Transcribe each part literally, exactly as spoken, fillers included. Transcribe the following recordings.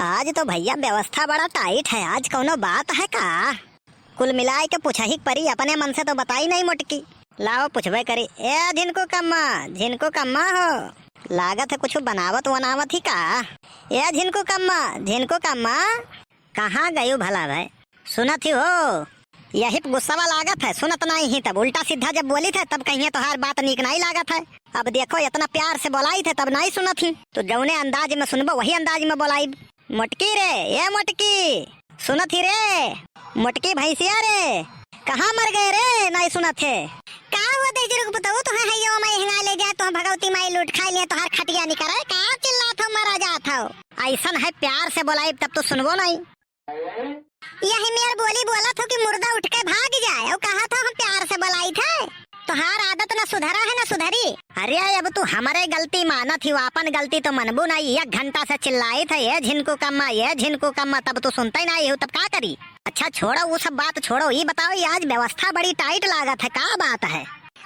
आज तो भइया व्यवस्था बड़ा tight है, आज कउनो बात है का? कुल मिलाइ के पुछही के परी, अपने मन से तो बताई नाहीं मोटकी। लाओ पुछबे करी, ए झिनकू कम्मा, झिनकू कम्मा हो, लागत है कुछु बनावत वनावत ही का? ए झिनकू कम्मा, झिनकू कम्मा, कहाँ गयू भला भै? सुनत ही हो? यही पे गुस्सावा लागत है, सुनत नाहीं ही तब उल्टा सीधा जब बोलित है तब कहिये तोहार बात नीक नाहीं लागत है। अब देखो इतना प्यार से बोलाइत है तब नाहीं सुनत ही, तो जउने अंदाज में सुनबो वही अंदाज में बोलाइब। मोटकी रे, ए मोटकी, सुनत ही रे? मोटकी भैंसिया रे, कहाँ मर गए रे, नाहीं सुनत है? का हुआ दहिजरू के पुतऊ, तोहे हइयो में हिंगा ले जाए, तोहे भगवती माई लूट खाइ लिए, तोहार खटिया निकरे, का चिल्लात हो, मरा जात हो? अइसन है प्यार से बोलाइब तब तो सुनबो नाहीं। यही मेर बोली बोलत हो कि मुर्दा उठ के भाग जाए, अउ कहत हो हम प्यार से बोलाइत है। तोहार आदत न सुधरा है न सुधरी। अरे अब तू हमरे गलती मानत ही, आपन गलती तो मनबू नाहीं। एक घंटा से चिल्लाइत है, ए झिनकू कम्मा, ए झिनकू कम्मा, तब तू सुनते नाहीं हो, तब का करी? अच्छा छोड़ो, उ सब बात छोड़ो, ई बताओ, ई आज व्यवस्था बड़ी tight लागत है, का बात है?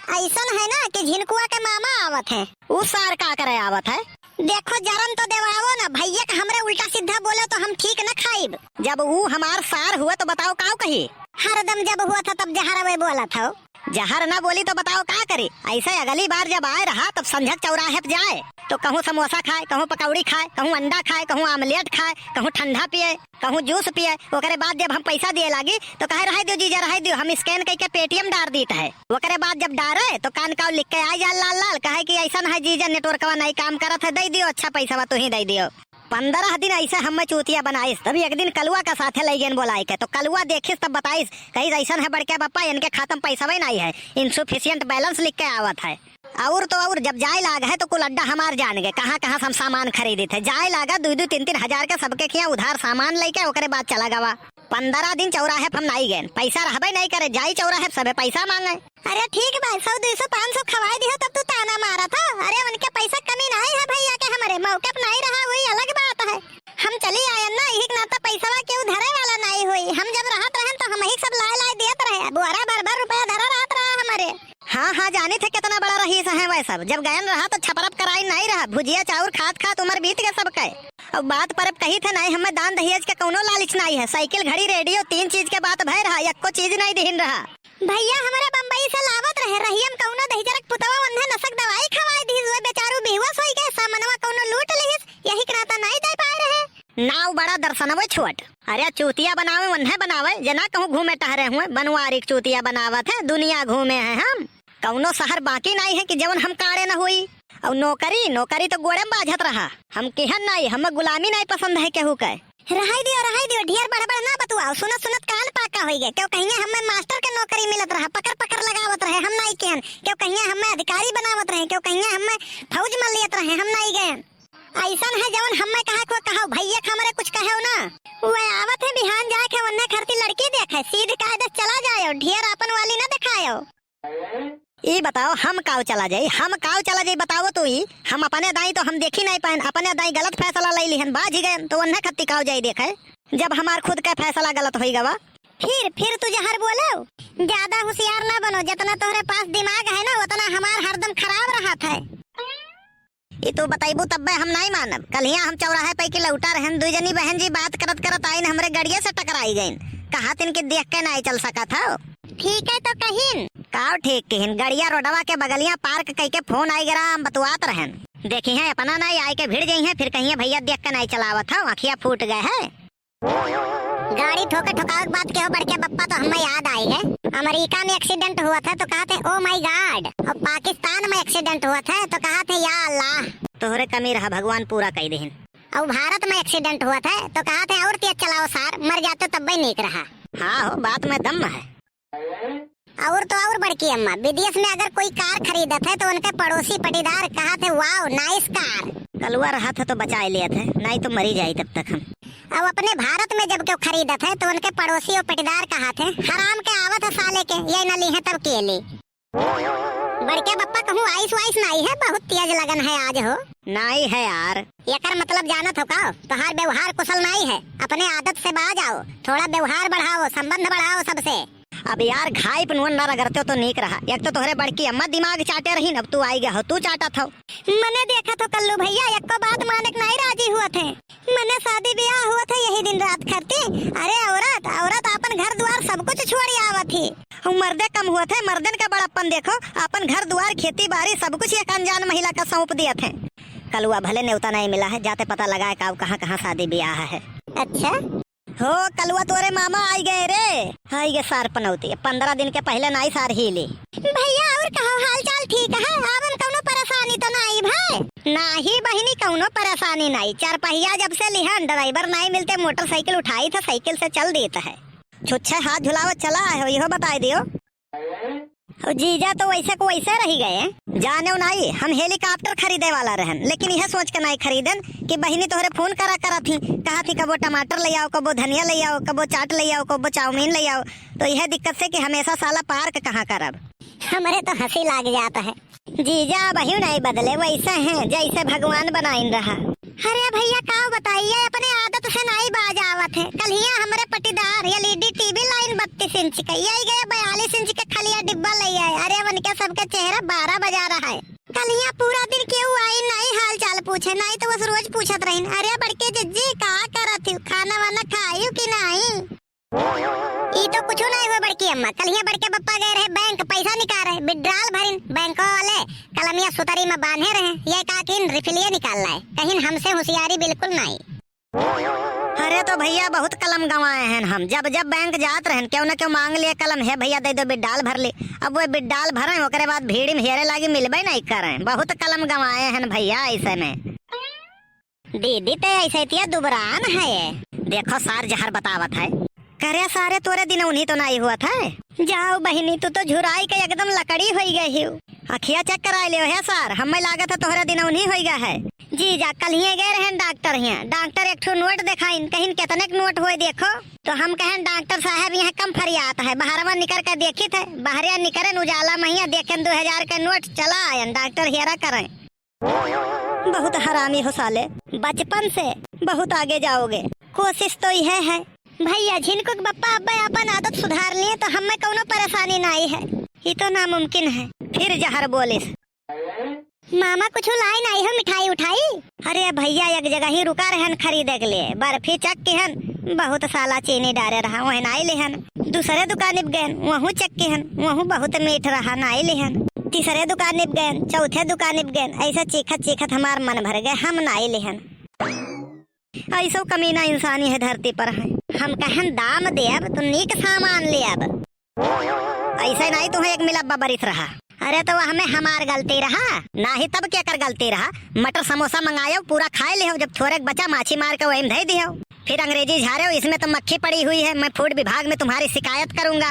अइसन है ना कि झिनकुआ के मामा आवत है। उ सार का करे आवत है? देखो, जरन तो देवावो ना, भइया के हमरे उल्टा सीधा बोले तो हम ठीक न खाइब। जब उ हमार सार हुए तो बताओ काउ कही? हरदम जब हुआ था तब जहरवे बोलत हो। जहर ना बोली तो बताओ का करी? अइसे अगली बार जब आए रहा तब संझक चौराहे पे जाए तो कहूँ समोसा खाए, कहूँ पकौड़ी खाए, कहूँ अंडा खाए, कहूँ आमलेट खाए, कहूँ ठंडा पिए, कहूँ जूस पिए। ओकरे बाद जब हम पैसा दिए लागी तो कहे, "रहे दियो जीजा, रहे दियो, हम scan कइके Paytm डार दीत है।" ओकरे बाद जब डारे तो कान काउ लिख के आ जाए लाल लाल, कहे कि अइसन है जीजा, नेटवर्कवा नाहीं काम करत है, दइ दियो अच्छा पैसावा, तू ही दइ दियो। पन्द्रह दिन अइसे हम्मे चूतिया बनाइस, तब एक दिन कलुआ का साथे लइ गेन बोलाइ के, तो कलुआ देखिस तब बताइस, कहिस, "अइसन है बड़के बप्पा, इनके खाता में पैसावे नाहीं है, insufficient balance लिख के आवत है।" अउर तो अउर जब जाए लाग है तो कुल अड्डा हमार जान गए, कहाँ कहाँ से हम सामान खरीदित है। जाए लागा दुइ दुइ तीन तीन हजार के सबके खियाँ उधार सामान लइके ओकरे बाद चला गवा। पन्द्रह दिन चौराहे पे हम नाहीं गएन, पैसा रहबे नाहीं करे, जाई चौराहे पे सबे पैसा माँगे। अरे ठीक बा, सौ दुइ सौ पाँच सौ खवाए दिहो तब तू ताना मारत हो। अरे उनके पैसा कमी नाहीं है भइया के, हमरे मौके पे नाहीं रहा, वही अलग बात है। हम चली आयन ना, यही के नाता पैसवा केहू धरे वाला नाहीं होई। हम जब रहत रहन तो हमही सब लाए लाए दियत रहे, बोरा भर भर रुपया धरा रहत रहा हमरे। हाँ, हाँ, जानित है कितना बड़ा रहीस है वह सब। जब गयन रहा तो छपरप कराई नाहीं रहा, भुजिया चाउर खात खात उमर बीत गए सबके। अब बात परब कहित है नाहीं, हमें दान दहेज के कउनो लालच नाहीं है। साइकिल, घड़ी, रेडियो, तीन चीज के बात भय रहा, यक्को चीज नाहीं दिहिन रहा। भइया हमरे बम्बई से लावत रहे, रहियम कउनो दहिजरक पुतवा वन्हे नसक दवाई खवाई दिहिस, वह बेचारू बेहुआ सोई गए, सामनवा कउनो लूट लिहिस, यही के नाता नाहीं दे पाए रहे। नाव बड़ा दर्शनवे छोट। अरे चूतिया बनावे वन्हे बनावे, जे ना कहूँ घूमे टहरे हुए, बनवारी के चूतिया बनावत है, दुनिया घूमे हैं हम। कउनो शहर बाकी नाहीं है कि जवन हम काढ़े न होई। अउ नौकरी, नौकरी तो गोड़े में बाझत रहा। हम किहन नाहीं, हमें गुलामी नाहीं पसंद है केहू के। रहाई दियो, रहाई दियो, ढेर बढ़ बढ़ ना बतुआओ। सुनत सुनत कान पाका होई गए। केहू कहिया हमें मास्टर के नौकरी मिलत रहा, पकड़ पकड़ लगावत रहे, हम नाहीं किहन। केहू कहिया हमें अधिकारी बनावत रहे, केहू कहिया हमें फौज में लियत रहे, हम नाहीं गए। अइसन है जवन हमें कहा को कहो, भइया के हमरे कुछ कहो ना। वह आवत है बिहान जाए के वन्ने खरती लड़की देखे, सीध कह दे चला जायो, ढेर आपन वाली ना दिखायो। ई बताओ, हम काव चला जाई, हम काव चला जाई, बताओ तू ही। हम अपने दाई तो हम देखी नाहीं पाएन, अपने दाई गलत फैसला लइ लिहन, बाझ गएन, तो उन्हें खत्ती काव जाई देखे, जब हमार खुद का फैसला गलत होई गवा। फिर, फिर तू जहर बोलो, ज्यादा होशियार ना बनो, जितना तोहरे पास दिमाग है ना, उतना हमार हरदम खराब रहत है। ई तू बतइबू तब्बे हम नाहीं मानब। कल्हिया हम चौराहे पे के लौटा रहन, दुइ जनी बहन जी बात करत करत आइन, हमरे गड़िया से टकराई गइन। कहत इन कि देख के नाहीं चल सकत हो। ठीक है तो कहिन। काव ठीक किहिन, गड़िया रोडवा के बगलिया पार्क कइके फोन आइ गरा, हम बतुआत रहन। देखिहैं अपना नाहीं आइके भिड़ जइहैं, फिर कहिहैं भइया देख के नाहीं चलावत हो, अँखिया फूट गए है। गाड़ी ठोके ठोकावे के बात केहो बड़के बप्पा तो हमें याद आई है। अमेरिका में accident हुआ था तो कहत है, "Oh my God!" और पाकिस्तान में accident हुआ था तो कहत है, "या अल्लाह।" तोहरे कमी रहा, भगवान पूरा कइ देहिन। और भारत में accident हुआ था तो कहत है, "और तेज चलाओ सार, मर जाते तब भी नीक रहा।" हाँ हो, बात में दम है। और तो और बड़की अम्मा, विदेश में अगर कोई कार खरीदत है तो उनके पड़ोसी पटीदार कहत है, "Wow, nice car।" कलुआ रहत है तो बचाए लेत है, नाहीं तो मरी जाई तब तक हम। अब अपने भारत में जब केहू खरीदत है तो उनके पड़ोसी और पटीदार कहत है, "हराम के आवत है साले के, ये न ली है तब के ली।" बड़के बप्पा कहूँ आइस वाइस नाहीं है, बहुत तेज लगन है आज हो। नाहीं है यार। एकर मतलब जानत हो का? तोहार व्यवहार कुशल नाहीं है, अपने आदत से बाज आओ, थोड़ा व्यवहार बढ़ाओ, संबंध बढ़ाओ सबसे। अब यार, घाई पे नून ना रगड़ते हो तो नीक रहा। एक तो तोहरे बड़की अम्मा दिमाग चाटे रही, अब तू आई गए हो, तू चाटत हो। मने देखत हो कल्लू भैया, एको बात माने के नाई राजी हुआ थे। मने शादी ब्याह हुआ थे यही दिन रात खरती। अरे औरत, औरत आपन घर दुआर सब कुछ छोड़ी आवत ही। हम मर्दे कम हुआ थे, मर्दन का बड़प्पन देखो, आपन घर दुआर, खेती बाड़ी, सब कुछ एक अनजान महिला का सौंप दिया थे। कलुआ, भले नेवता नहीं मिला है, जाते पता लगाए का कहाँ कहाँ शादी ब्याह है। अच्छा। हो कलुआ, तोरे मामा आई गए रे। आई गए सार पनौती, पन्द्रह दिन के पहिले नाई सार हीली। भैया, और कहो, हाल चाल ठीक है? आवन कौनो परेशानी तो नाई भाई? नाही बहिनी, कौनो परेशानी नाई। चार पहिया जब से लिहन, ड्राइवर नाई मिलते, मोटरसाइकिल उठाई था, साइकिल से चल देता है। छुच्छे हाथ झुलावत चला है, इहो बताई दियो। और जीजा तो वैसे को वैसे रही गए। जाने नाई, हम हेलीकॉप्टर खरीदे वाला रहन, लेकिन यह सोच के नाई खरीदन कि बहिनी तोहरे फोन करा करा थी, कहा थी कबो टमाटर ले आओ, कबो धनिया ले आओ, कबो चाट ले आओ, कबो चाउमीन ले आओ। तो यह दिक्कत से कि हमेशा साला पार्क कहाँ करब। हमरे तो हंसी लाग जाता है। जीजा अबहियो नाई बदले, वैसे हैं जैसे भगवान बनाइन रहा। अरे भैया, का बताइए, अपने आदत से नाई बाज आवत है। कलिया हमरे पटीदार एलईडी टीवी लाइन बत्तीस इंच के, यही गए बयालीस इंच के खलिया डिब्बा ले आए। अरे उनके सबके चेहरा बारह बजा रहा है। कलिया पूरा दिन केहू आई नाई, हाल चाल पूछे नाई, तो बस रोज पूछत रहिन, "अरे बड़के जिज्जी, का करत हो, खाना वाना खायू कि नाई?" ई तो कुछो नाई हुआ बड़की अम्मा, कलिया बड़के पप्पा गए रहे बैंक, पैसा निकाल रहे, विड्रॉल भरिन, बैंको वाले कलमिया सुतरी में बांधे रहे, ये का किन रिफिलिये निकाल लाए, कहिन हमसे होशियारी बिल्कुल नाई। अरे तो भैया, बहुत कलम गंवाए हैं हम। जब जब बैंक जात रहन, केहू न केहू मांग लिए कलम, "हे भैया, दे दो, विड्रॉल भर ले।" अब वो विड्रॉल भरें, ओकरे बाद भीड़ में हेरे लागी, मिलबे नहीं करें। बहुत कलम गंवाए हैं भैया ऐसे में। दीदी, ते ऐसे तिया दुबरान है। देखो सार, जहर बतावत है। करे सारे, तोरे दिनउन्ही तो नाई हुआ था। जाओ बहिनी, तू तो झुराई के एकदम लकड़ी होई गई हो। अखिया चेक कराए लियो हे सार, हमें लागत है तोहरे दिनउन्ही होई गया है। जीजा, कलिये गए रहन डॉक्टर हियाँ, डॉक्टर एक ठो नोट देखाइन, कहिन, "कितने के नोट होए देखो?" तो हम कहन, "डॉक्टर साहब, यहाँ कम फरियात है, बाहरवा निकर के देखित है।" बाहरे निकरन, उजाला महिया देखेन दो हजार के नोट, चला आयन, डॉक्टर हेरा करें। बहुत हरामी हो साले, बचपन से बहुत आगे जाओगे। कोशिश तो यह है। भैया, झिनकू के बप्पा अब्बे अपन आदत सुधार लिए तो हमें कौनो परेशानी नाई है, ये तो नामुमकिन है। फिर जहर बोलिस। मामा, कुछ लाई नाई हो मिठाई उठाई? अरे भैया, एक जगह ही रुका रहन खरीदे के लिए, बर्फी चक्की हन, बहुत साला चीनी डारे रहा, वही नाई लेहन। दूसरे दुकान पे गएन, वहू चक्की हन, वहू बहुत मीठ रहा, नाई लेहन। तीसरे दुकान पे गएन, चौथे दुकान पे गएन, ऐसा चीखत चीखत हमार मन भर गए, हम नाई लेहन। ऐसो कमीना इंसानी है धरती पर है। हम कहन दाम देब तो नीक सामान लेब। ऐसे नाई तुहे एक मिलब्बा बरिस रहा। अरे तो वह में हमार गलती रहा, नाही तब केकर गलती रहा? मटर समोसा मंगायो, पूरा खाए लेहो, जब थोरेक बचा माछी मार के वही में धई दियो। फिर अंग्रेजी झारे हो, इसमें तो मक्खी पड़ी हुई है, मैं फूड विभाग में तुम्हारी शिकायत करूंगा।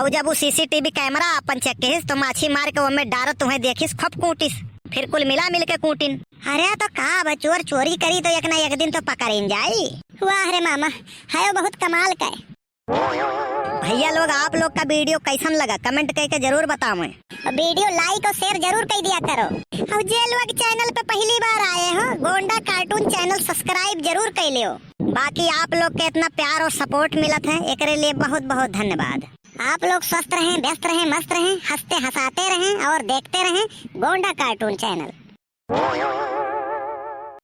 और जब वो सीसीटीवी कैमरा अपन चेक किहिस तो माछी मार के वो में डारत तुम्हें देखिस, खूब कूटिस, फिर कुल मिला मिल के कूटिन। अरे तो का अब चोर चोरी करी तो एक ना एक दिन तो पकड़िन जाई। वाह रे मामा, है वो बहुत कमाल का है। भैया लोग, आप लोग का वीडियो कैसन लगा, कमेंट करके जरूर बतावें। वीडियो लाइक और शेयर जरूर कर दिया करो। और जे लोग चैनल पे पहली बार आए हो, गोंडा कार्टून चैनल सब्सक्राइब जरूर कर लियो। बाकी आप लोग के इतना प्यार और सपोर्ट मिलत है, एकरे लिए बहुत बहुत धन्यवाद। आप लोग स्वस्थ रहें, व्यस्त रहें, मस्त रहें, हंसते हंसाते रहें और देखते रहें गोंडा कार्टून चैनल।